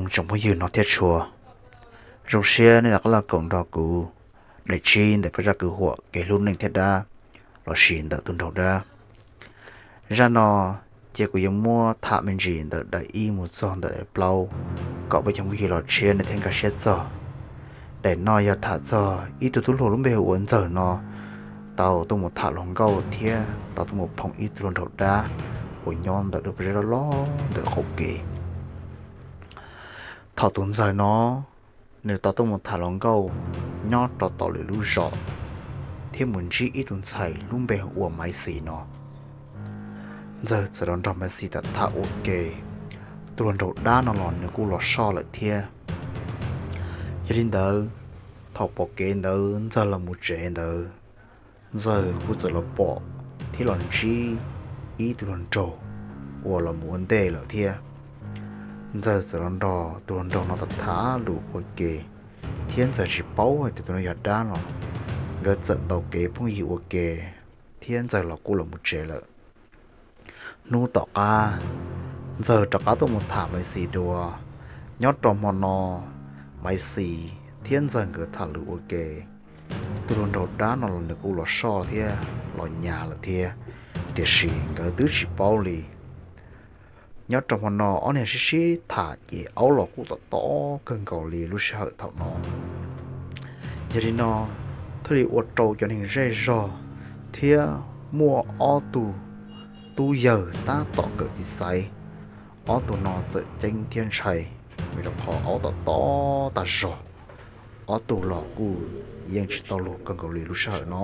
Tsoom phooj ywg no thiab tshua, zoo siab nej rov qab los koom nrog kuv daim tsib ntawm peb zaj kwv huam kev hlub neej thiab dab lossis ntawm tus nraug dab. Zaj no ces kuv yuav muab tham me ntsis ntawm daim ib mus txog ntawm daim plaub kom peb cov phooj ywg los tshiab nej thiaj nkag siab txog. Daim no yog tham txog ib tug tub hluas lub npe hu ua Ntxawg no tau tuaj mus tham hluas nkauj thiab tau tuaj mus phoom ib tug hluas nraug dab uas nyob ntawm lub pob zeb loj loj ntawm qaum kev. Thaum tus Ntxawg no nws tau tuaj mus tham hluas nkauj nyob rau tom lwm lub zos thiab mus ntsib ib tug ntxhais lub npe hu ua Maiv Xis no. Ntxawg txawm los nrog Maiv Xis tham tham ua ke, tus hluas nraug dab no los nws kuj los soj lawm thiab. Yog li ntawd, thaum pom kev ntawd Ntxawg los mus tsev ntawd, Ntxawg kuj txawm los pom thiab los ntsib ib tug hluas nraug uas los mus ua ntej lawm thiab. Ntxawg txawm los nrog tus hluas nraug no tham tham lus ua ke, thiab Ntxawg tsis paub hais tias tus no yog dab no. Nkawd txawm ntaus kev phooj ywg ua ke, thiab Ntxawg los kuj los mus tsev lawm. Hnub tom qab, Ntxawg rov qab tuaj mus tham Maiv Xis dua. Nyob rau hmo no, Maiv Xis thiab Ntxawg nkawd tham lus ua ke, tus hluas nraug dab no los nws kuj los soj thiab los nyas lawm thiab, tiam sis nkawd twb tsis paub li. Nyob rau hmo no ob niag sib sib tham ces aub los kuj tom tob kawg nkaus li lub sij hawm thaum no. Yog li no, thiaj li ua rau cov neeg zej zog thiab muaj ob tug tub yawg tab tom kawm txiv xaiv, ob tug no txawm ceeb thiab ntshai, vim rau qhov aub tom tob tag zog, ob tug los kuj yeej tsis tau luag kawg nkaus li lub sij hawm no.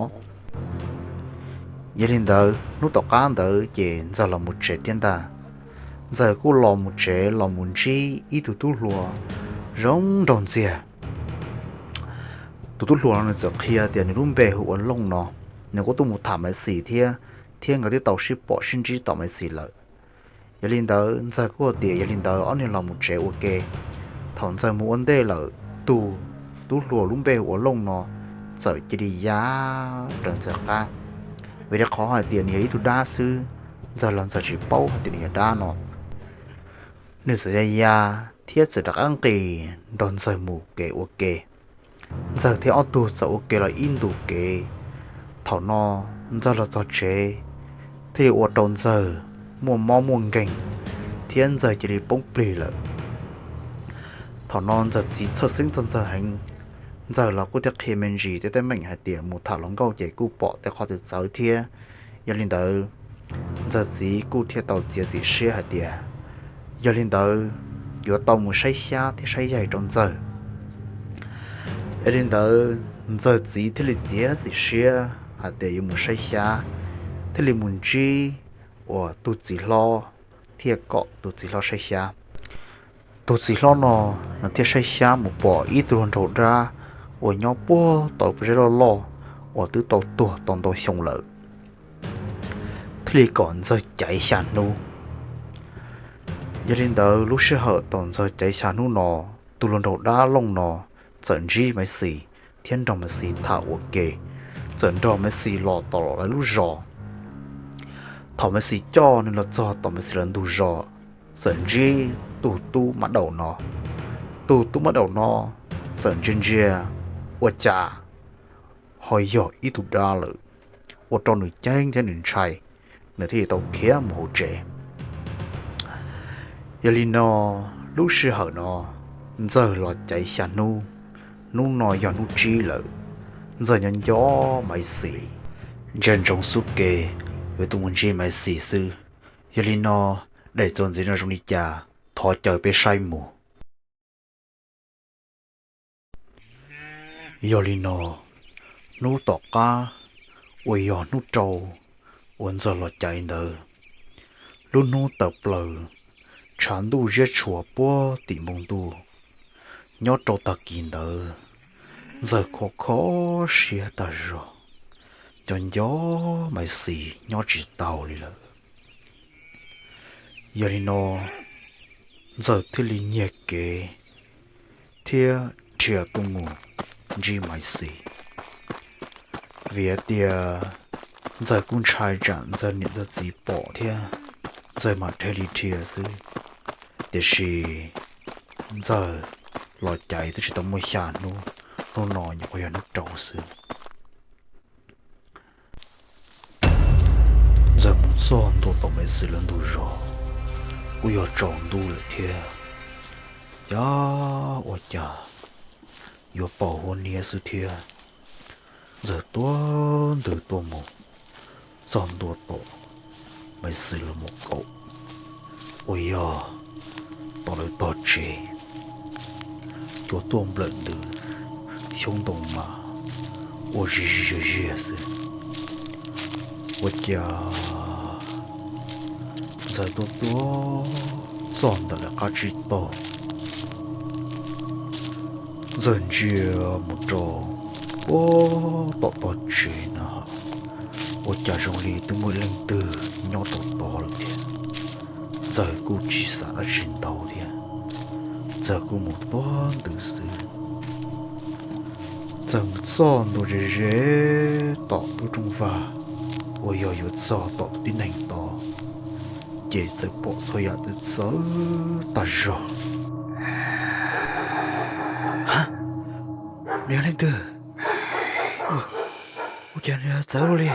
Yog li ntawd hnub tom qab ntawd ces Ntxawg los mus tsev thiab ntag. Ntxawg kuj los mus tsev los mus ntsib ib tug tub hluas zoo nraug ntxiag. Tus tub hluas no nws txawm qhia tias nws lub npe hu ua Looj no, nws kuj tuaj mus tham Maiv Xis thiab, thiab nkawd twb tau sib pom sib ntsib tom Maiv Xis lawm. Yog li ntawd Ntxawg kuj tias yog li ntawd ob niag los mus tsev ua ke. Thaum Ntxawg mus ua ntej lawm, tus tub hluas lub npe hu ua Looj no txawm cia li ya raws Ntxawg qab, vim rau qhov hais tias nws yog ib tug dab xwb, Ntxawg los Ntxawg tsis paub hais tias nws yog dab no. Nws txawm ya ya thiab txawm rov qab nqis nrog Ntxawg mus kev ua ke. Ntxawg thiab ob tug txawm ua ke los ib ntus kev. Thaum no Ntxawg los txog tsev, thiaj li ua rau Ntxawg muaj mob muaj nkeeg, thiab Ntxawg cia li poob plig lawm. Thaum no Ntxawg txiv txhawj xeeb txog Ntxawg heev. Ntxawg los kuj thiaj qhia me ntsis tej teeb meem hais tias mus tham hluas nkauj ces kuj pom tej qhov txawv txawv thiab. Yog li ntawd, Ntxawg txiv kuj thiaj tau txiav txim siab hais tias yog li ntawd yuav tau mus saib xyab thiab saib yaig rau Ntxawg. Yog li ntawd, Ntxawg txiv thiaj li txiav txim siab hais tias yuav mus saib xyab, thiaj li mus ntsib uas tus txiv hlob, thiaj kom tus txiv hlob saib xyab. Tus txiv hlob no, nws thiaj saib xyab mus pom ib tug hluas nraug dab uas nyob puag tom pob zeb loj loj uas twb tau tuag tau ntau xyoo lawm, thiaj li kom Ntxawg caiv xya hnub. Yog li ntawd, lub sij hawm thaum Ntxawg caiv xya hnub no, tus hluas nraug dab Looj no txawm ntsib Maiv Xis thiab nrog Maiv Xis tham ua ke, txawm nrog Maiv Xis los tom lawv lub zos. Thaum Maiv Xis coj nws los txog tom Maiv Xis lawv ntug zos, txawm ntsib tus tub mab daum no. Tus tub mab daum no txawm ntsia ntsia, ua cas ho yog ib tug dab lawm, ua rau nws ceeb thiab nws ntshai, nws thiaj li tau khiav mus hauv tsev. Yog li no, lub sij hawm no, Ntxawg los caiv xya hnub, hnub no yog hnub tsib lawm. Ntxawg nyob nco Maiv Xis, ntsia ntsoov xub ke, yuav tuaj mus ntsib Maiv Xis xwb. Yog li no, daim txuas ntxiv no zoo li cas, thov caw peb saib mus. Yog li no, hnub tom qab uas yog hnub rau uas Ntxawg los caiv ntawd, lub hnub tawm plaws, tshav ntuj ziab tshuav puag tim npoo ntuj. Nyob rau tag kis ntawd, Ntxawg kho kho siab tag zog, nco nco Maiv Xis nyob tsis tau li lawm. Yog li no, Ntxawg thiaj li nyiag kev thiab dhia tuaj mus ntsib Maiv Xis, vim hais tias Ntxawg kuj ntshai tsam Ntxawg niam Ntxawg txiv pom thiab, Ntxawg mam dhia li dhia xwb. Tiam sis Ntxawg los caiv twb tsis tau muaj xya hnub, hnub no nyuam qhuav yog hnub rau xwb. Ntxawg mus txog ntua tom Maiv Xis lawv ntug zos, kuj yog tsaus ntuj lawm thiab. Cas ua cas yuav paum huab niab xwb thiab. Ntxawg tuaj ntws tuaj mus txog ntua tom Maiv Xis lawv mus kaum, uas yog tom lawv tog tsev. Tuaj tuaj nplawm ntws xyoob ntoo mas ua zig zig zag ziag xwb. Ua cas Ntxawg tuaj tuaj txog ntawm lawv qab tsib taug, Ntxawg ntsia mus rau puag tom tog tsev na, ua cas zoo li twb muaj ib leej twg nyob rau tod lawm thiab. Ntxawg kuj tsis xav dab tsi ntau thiab, Ntxawg kuj mus tuaj ntws xwb. Ntxawg mus txog ntua ze ze tom lub rooj vag uas yog yuav txog tom tus tib neeg tod, ces txawm pom txhua yam txawv txawv tag zog. Ha, nws yog leej twg? Ua cas nws txawv luaj li?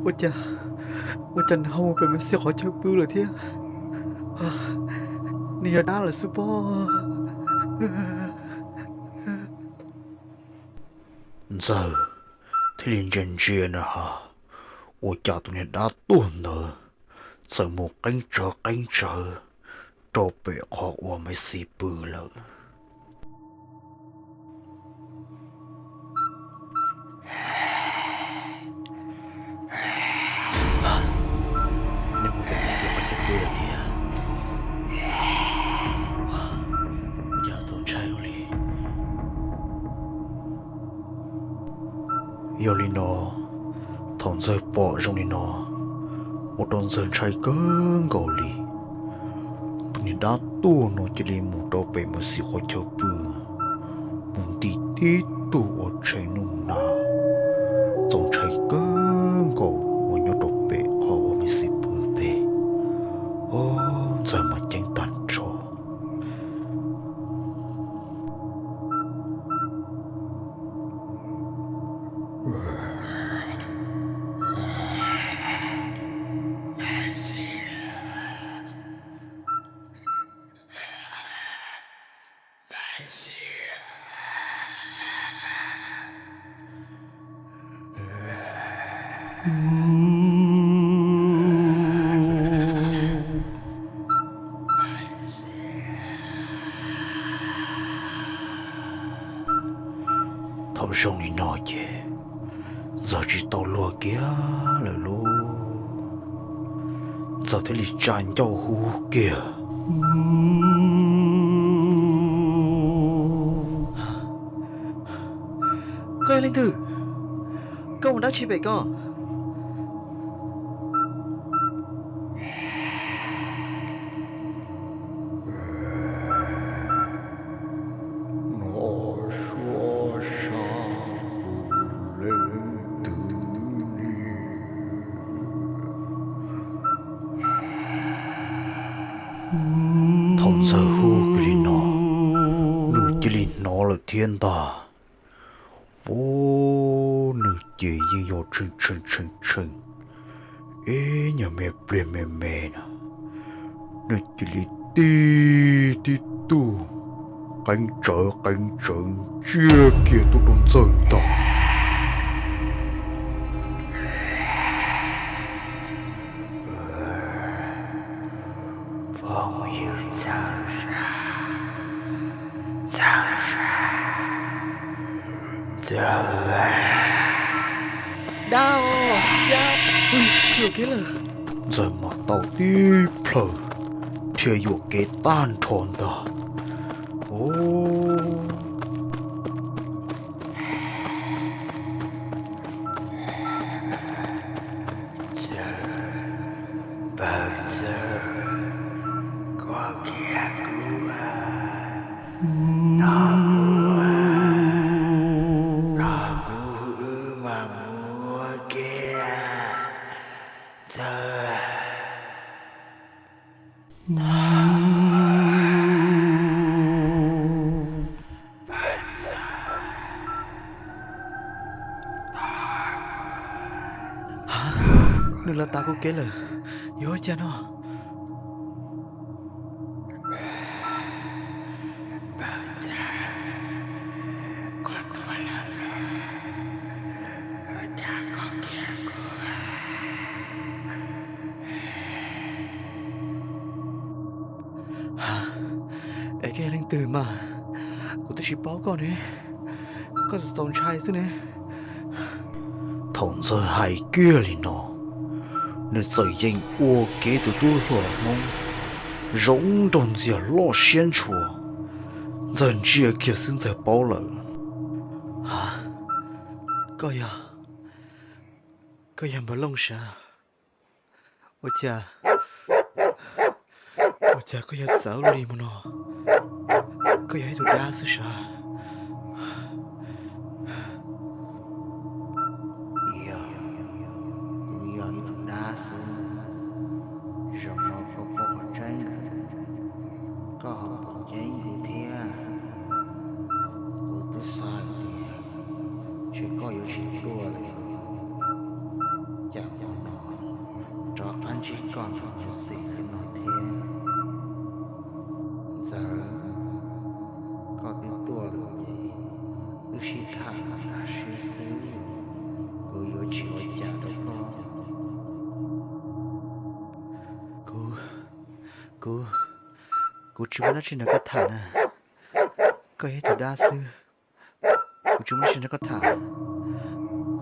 Ua cas, ua cas nws ho mus pem Maiv Xis qhov chaw pw lawm thiab? Nws yog dab lawm xwb pob. Ntxawg thiaj li ntsia ntsia na has, ua cas tus niag dab tuag ntawd txawm mus qeeb tsawv qeeb tsawv rau pem qhov uas Maiv Xis pw lawm. Nws mus pem Maiv Xis qhov chaw pw lawm tiag. Ua cas txaus ntshai luaj li. Yog li no, thaum Ntxawg pom zoo li no, ua rau Ntxawg ntshai kawg nkaus li. Tus niag dab tuag no cia li mus rau pem Maiv Xis qhov chaw pw, mus nti tib tug ua tshee nuj nag. Txaus ntshai kawg nkaus uas nyob rau pem qhov uas Maiv Xis pw pem. Ob, Ntxawg mas ceeb tag nrho. Thaum zoo li no ces Ntxawg tsis tau luag kiag lawm lauj. Ntxawg thiaj li tsa ncauj hu kiag: Koj yog leej twg? Koj mus dab tsi pem ko? No suab sa tus leej twg li? Thaum Ntxawg hu kiag li no, nws cia li hnov lawm thiab ntag. Puag nws ces yeej yog tshee tshee tshee tshee, ib nyuag me pliag me me na, nws cia li ti tib tug qeeb tsawv qeeb tsawv ntsiag kiag tuaj rau Ntxawg ntag. Phooj ywg txhawj zaj, txhawj zaj, txhawj zaj. Dab, dab, yuam kev lawm. Ntxawg mas tau tib plhaw, dhia yuam kev tag nrho ntag. Npawg Ntxawg, koj khiav kuv, tos kuv, tos kuv wb mam mus ua ke. Ntxawg. Nws los tav kuv kev lawm, yuav ua cas no? Es koj yog leej twg mas? Kuv twb tsis paub koj ne, koj txaus ntshai xwb ne. Thaum Ntxawg hais kiag li no, nws txawm yeej ua kev tus tub hluas Hmoob zoo nraug ntxiag loj siab ntshua. Ntxawg ntsia kiag xwb Ntxawg paub lawm. Koj yog, koj yog Npawg Looj sav? Ua cas, ua cas koj yuav txawv li mus no? Koj yog ib tug dab xwb sav? Yog, kuv yog ib tug dab xwb. Zaum no koj paub qhov tseeb lawm, koj ho pom ceeb kuv thiab. Kuv twb xav hais tias ntshe koj yuav tsis tuaj lawm, cas hmo no rov qab ntsib koj nyob xis li no thiab. Ntxawg, koj twb tuaj lawm ces wb sib tham tas siab xwb, kuv yuav tsis ua cas rau koj. Kuv, kuv, kuv tsis muaj dab tsi nrog koj tham na. Koj yog ib tug dab xwb, kuv tsis muaj dab tsi nrog koj tham.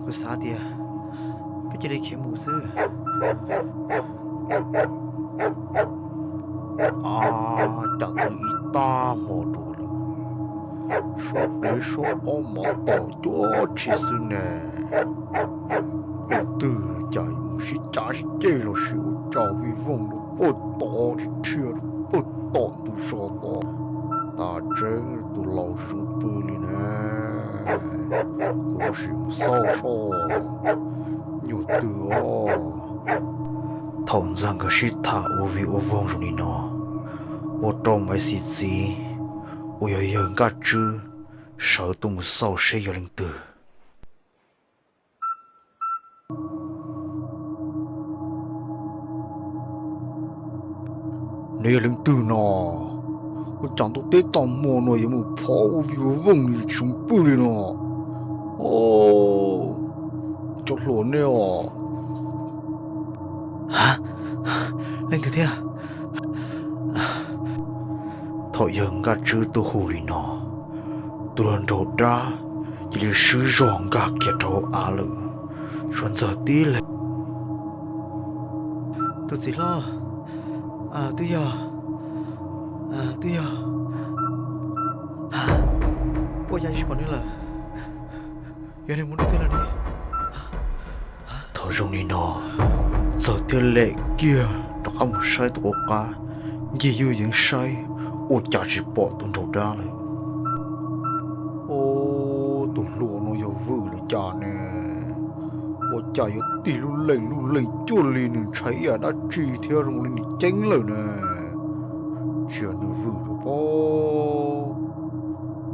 Kuv xav tias koj cia li khiav mus xwb. Cas twb ib tag hmo dua lawm, suab peb suab ob mov tom cuab tshis xwb ne. Leej twg cas mus sib cav sib ceg los sis ua cas vij voog rau puag tod, dhia rau puag tom ntug zos tod. Tas tseeb tus laus zoo pw li na. Kuv sim mus xauj soj, nyuag twg os. Thaum Ntxawg nkawd sib tham ua vij ua voog zoo li no, ua rau Maiv Xis txiv uas yog yawg Nkaj Tswb sawv tuaj mus xauj seb yog leej twg. Neb yog leej twg no? Ua cas ntuj teb tag hmo no yuav mus phov ua vij ua voog li tsis pw li no? Cov hluas nej os. Leej twg thiab? Thaum yawg Nkaj Tswb tuaj hu li no, tus hluas nraug dab cia li swb zog nkag kiag rau hauv av lawm, tshuav Ntxawg tib leeg. Tus txiv hlob, twb yog, twb yog, ua cas tsis pom nws lawm? Yog nws mus dab tsi lawm ne? Thaum zoo li no, Ntxawg thiaj lem kiag rov qab mus saib tus qub qab, ncig yuj yeev saib, ua cas tsis pom tus nraug dab lawm. Tus hluas no yog vwm los cas ne? Ua cas yuav tig lub leej lub leej cuag li nws ntshai ib yam dab tsi thiab zoo li nws ceeb lawm ne? Tsis yog nws vwm los pob.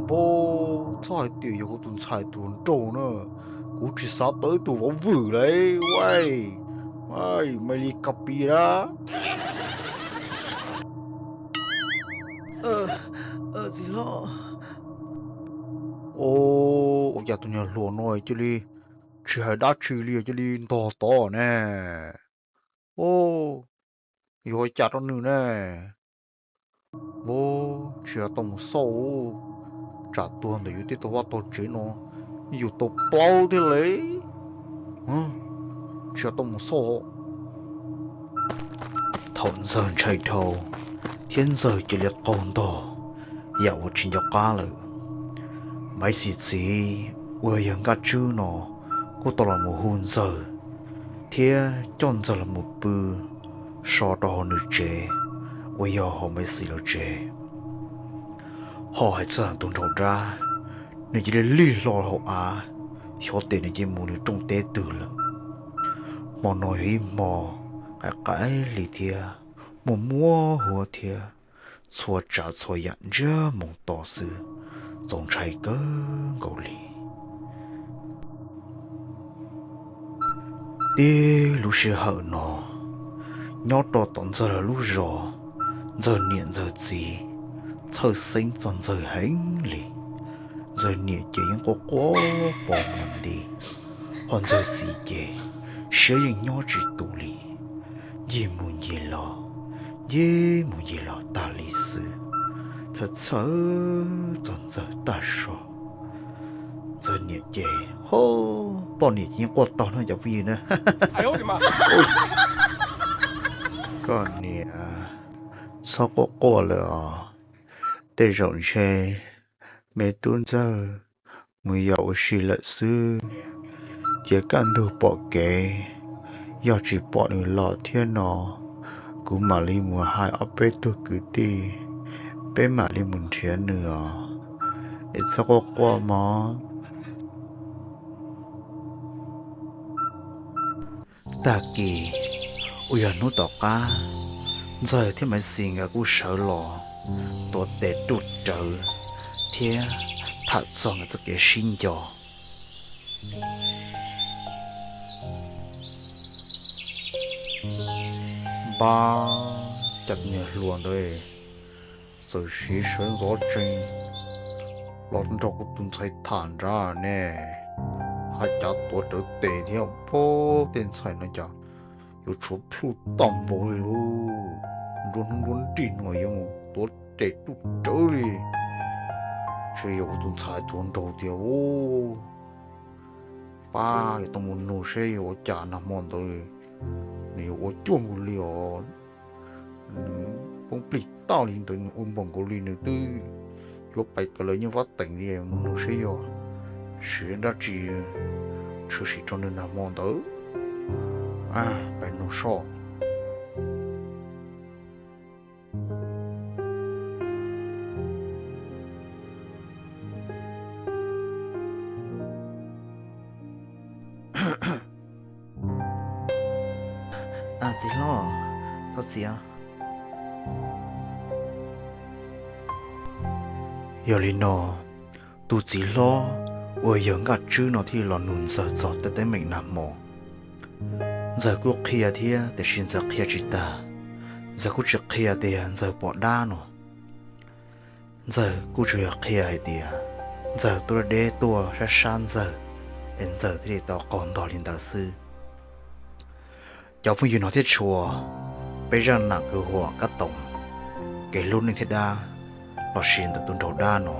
Npab, txhob hais tias yog kuv tus ntxhais tus hluas nraug na. Kuv tsis xav tau ib tug vauv vwm lawm. Maiv li ka pi dab. Txiv hlob. Ua cas tus niag hluas no cia li tsis hais dab tsi li cia li ntog tod ne? Yuav ua cas rau nws ne? Ub, tsis yog tau mus xauj, tsam tuag ntawm yus tej tau vaj tau tsev no, yus tau plaub thiab li. Tsis yog tau mus xauj. Thaum Ntxawg ntshai dhau thiab Ntxawg cia li qaug ntog yam uas tsis nco qab lawm, Maiv Xis txiv uas yog Nkaj Tswb no kuj tau los mus hu Ntxawg thiab coj Ntxawg los mus pw so rau hauv nws tsev uas yog hauv Maiv Xis lawv tsev. Ho hais txog tus nraug dab, nws cia li lig hlo hauv av, xyov tias nws cia li mus nws rooj teb twg lawm. Hmo no yog ib hmo qaim qaim li thiab muaj muaj huab thiab, txhua tsav txhua yam ntsiag moos to xwb, txaus ntshai kawg nkaus li. Tib lub sij hawm no, nyob rau tom Ntxawg lawv lub zos, Ntxawg niam Ntxawg txiv txhawj xeeb txog Ntxawg heev li. Ntxawg niam ces yeej quaj quaj pos mas nti, ho Ntxawg txiv ces siab yeej nyob tsis tus li, ncig mus ncig los, ncig mus ncig los tag li xwb, txhawj txhawj txog Ntxawg tag zog. Ntxawg niam ces, ho, poj niam ces yeej quaj tau no cov phooj ywg na. Koj niam, txhob quaj quaj lawm os. Tej zaum ntshe me tub Ntxawg mus yos ua si lawm xwb. Cia kaj ntug pom kev, yog tsis pom nws los thiab no, kuv mam li mus hais ob peb tug kwv tij, peb mam li mus nrhiav nws os. Es txhob quaj quaj mog. Tag kis uas yog hnub tom qab, Ntxawg thiab Maiv Xis nkawd kuj sawv los tuav tes ruaj rawv thiab tham txog nkawd txoj kev sib nco. Npab, cas niag hluas ntawd txawm siv sawv ntxov tsees los nrog kuv tus ntxhais tham nrad ne. Hais cas tuav rawv tes thiab, pab, tej ntxhais no cas yuav tshuav plhuj tag npaum li lauj. Nruab hnub nruab nrig no yuav mus tuav tes ruaj rawv li. Ntshe yog kuv tus ntxhais tuav nraug tiag. Pab, yuav tau mus nug seb yog ua cas nag hmo ntawd nws yuav ua cuag nkaus li os. Nws poob plig tag li ntawd, nws ua npaum nkaus li nws twb yuav pais kawm lawv nyob Vab Teem li. Mus nug seb yog siv dab tsi tshwm sim rau nws nag hmo ntawd. Pais nug soj. Txiv hlob, thov txim. Yog li no, tus txiv hlob uas yog Nkaj Tswb no thiaj los nug Ntxawg txog tej teeb meem nag hmo. Ntxawg kuj qhia thiab, tiam sis Ntxawg qhia tsis tag. Ntxawg kuj tsis qhia tias Ntxawg pom dab no. Ntxawg kuj tsuas yog qhia hais tias Ntxawg tuaj deb deb tuaj sab sab Ntxawg, es Ntxawg thiaj li tau qaug ntog li ntawd xwb. Cov phooj ywg no thiab tshua, peb zaj nam kwv huam kab toom kev hlub neej thiab dab lossis ntawm tus nraug dab no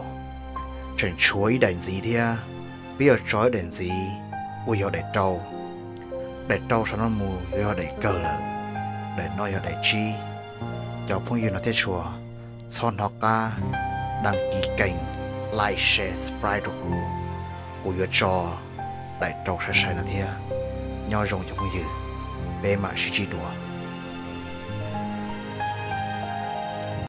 tseem tshuav ib daim ntxiv thiab. Peb yuav tso ib daim ntxiv uas yog daim rau. Daim rau saum no mus yuav yog daim kawg lawm, daim no yog daim tsib. Cov phooj ywg no thiab tshua, txhob hnov qab đăng ký kênh, like, share, subscribe rau kuv. Kuv yuav tso daim rau sai sai no thiab. Nyob zoo cov phooj ywg, peb mam sib ntsib dua.